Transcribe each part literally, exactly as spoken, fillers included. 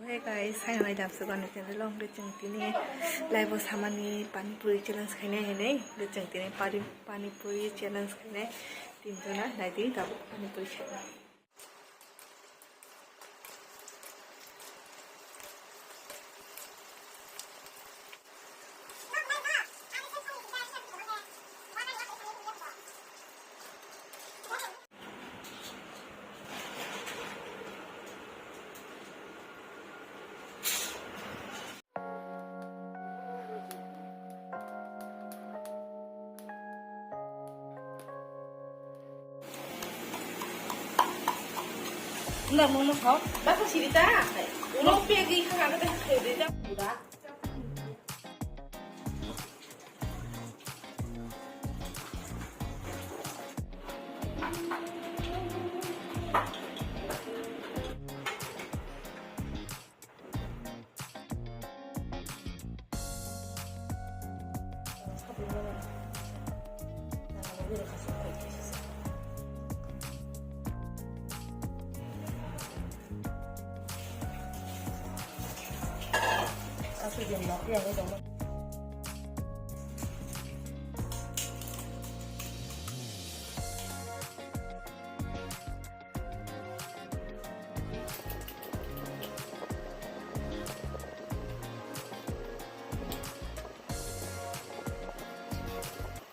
Hey guys, hai hai dam sugan ni channel o hwnkhe chwng tini live o samani pani puri challenge khainai hinwi hwnkhe chwng tini pani, pani puri challenge khainai tinjona naidi tabuk pani puri khainai. Nda momo khao. Basa siri ta. Uno pe gi kha ga ta khe de ta pura.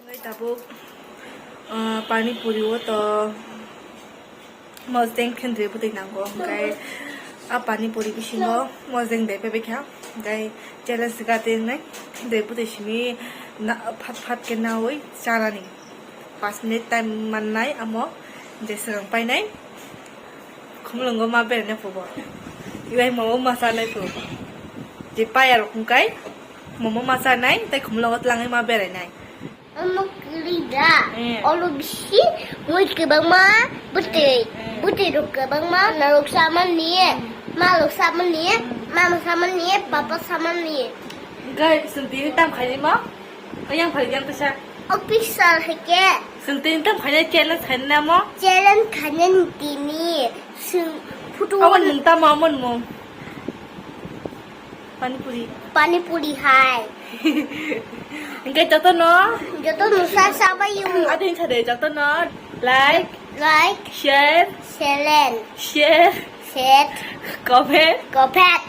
Ngai tabuk, ah, pani puri o to mosdeng khendri bwtwi nango, hwnkhe a pani puri bisingo mosdeng dai paibai kha, hwnkhe challenge gate wngnai khendri bwtwi simi na phat phat khe naui chanani. Pas minute time mannai amo je swrwng painai. Khumulwngo ma beraina phubo. Ibai momo ma chanai phubo. Je paya rok hwnkhe momo ma chanai tei khumulwngo tlangwi ma berainai. Omo kwrwi da. Eh. Olo bisi mui kwbangma bwtwi. Eh, eh. Bwtwi rok kwbangma narok samani. Hmm. Ma rok samani. Hmm. Mama samani. Papa samani. Hwnkhe chwng tini tam khainai ma? Ayang phai yang kisa. Officer hai ke. Chwng tini tam khainai challenge khainai namo? Challenge khainai tini. Chwng photo. Abo nwng tamo amo nwng? Pani puri. Pani puri hai. Hwnkhe jotono. Jotono sa sa bai yung. Adin sa de jotono. Like. Like. Share. Share. Share. Share. Comment. Comment.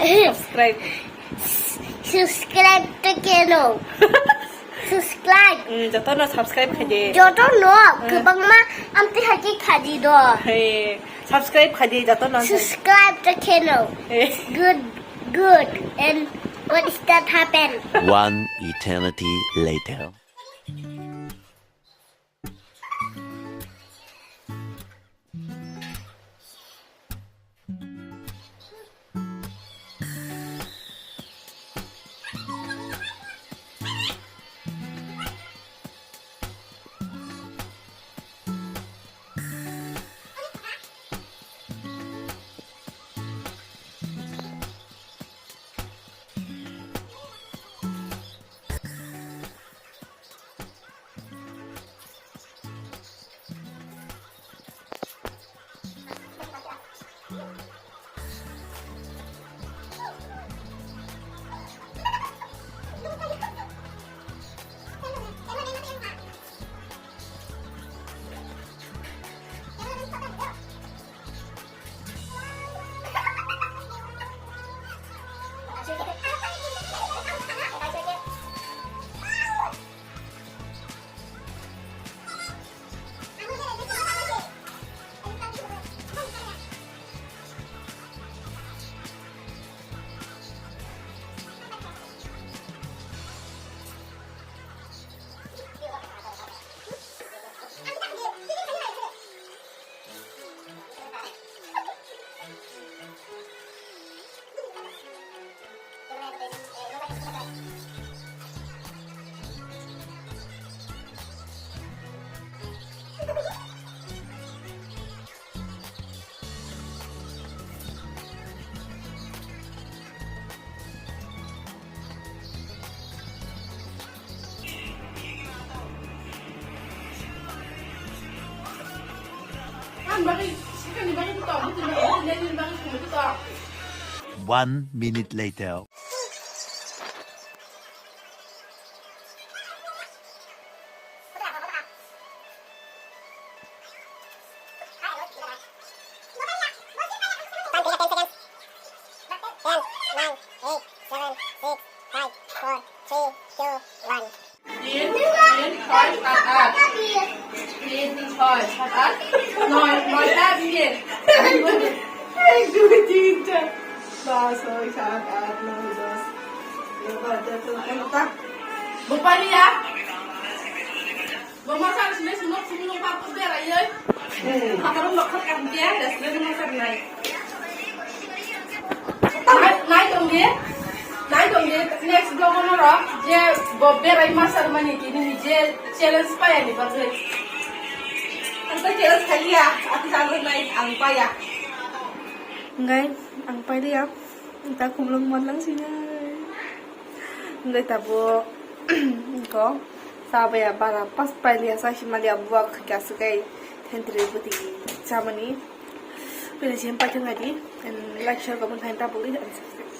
Subscribe. Subscribe to channel. Subscribe. Mm, jotono subscribe khaidi. Jotono, mm, kwbangma amtwi hai khe khaidi do. Hey, subscribe khaidi jotono. Subscribe to channel. Hey. Good, good. And what is that happen? One eternity later. One minute later. Ten, nine, eight, seven, six, five, four, three, two, one. তিন, তিন, ছয়, সাত, আট। তিন, ছয়, সাত, আট। নয়, নয়টা দিয়ে। এক, দুই, তিন, চার, পাঁচ, ছয়, সাত, আট, নয়, দশ, এগারো, বারো, তেরো, চৌদ্দ, পনেরোটা। Bupaliya. Bo masa sini sumuk sumuk papu berai. Pakarong lokot kan dia, das dia masa nai. Nai, nai tong dia. Nai tong dia. Next vlog ono ro. Je bo berai masa mani kini ni je challenge paya ni bagwi. Ang ta challenge kaliya. Aku jago nai ang paya. Ngai, ang paya. Ta kumlung matlang sini. Ngai tabo. Ko. Sabaya bara pas paya liya sa himaliya buak kya sukai. Tentri buti chamani. Pwede siyam paithak nai di, and like, share, comment, and tabo, and subscribe.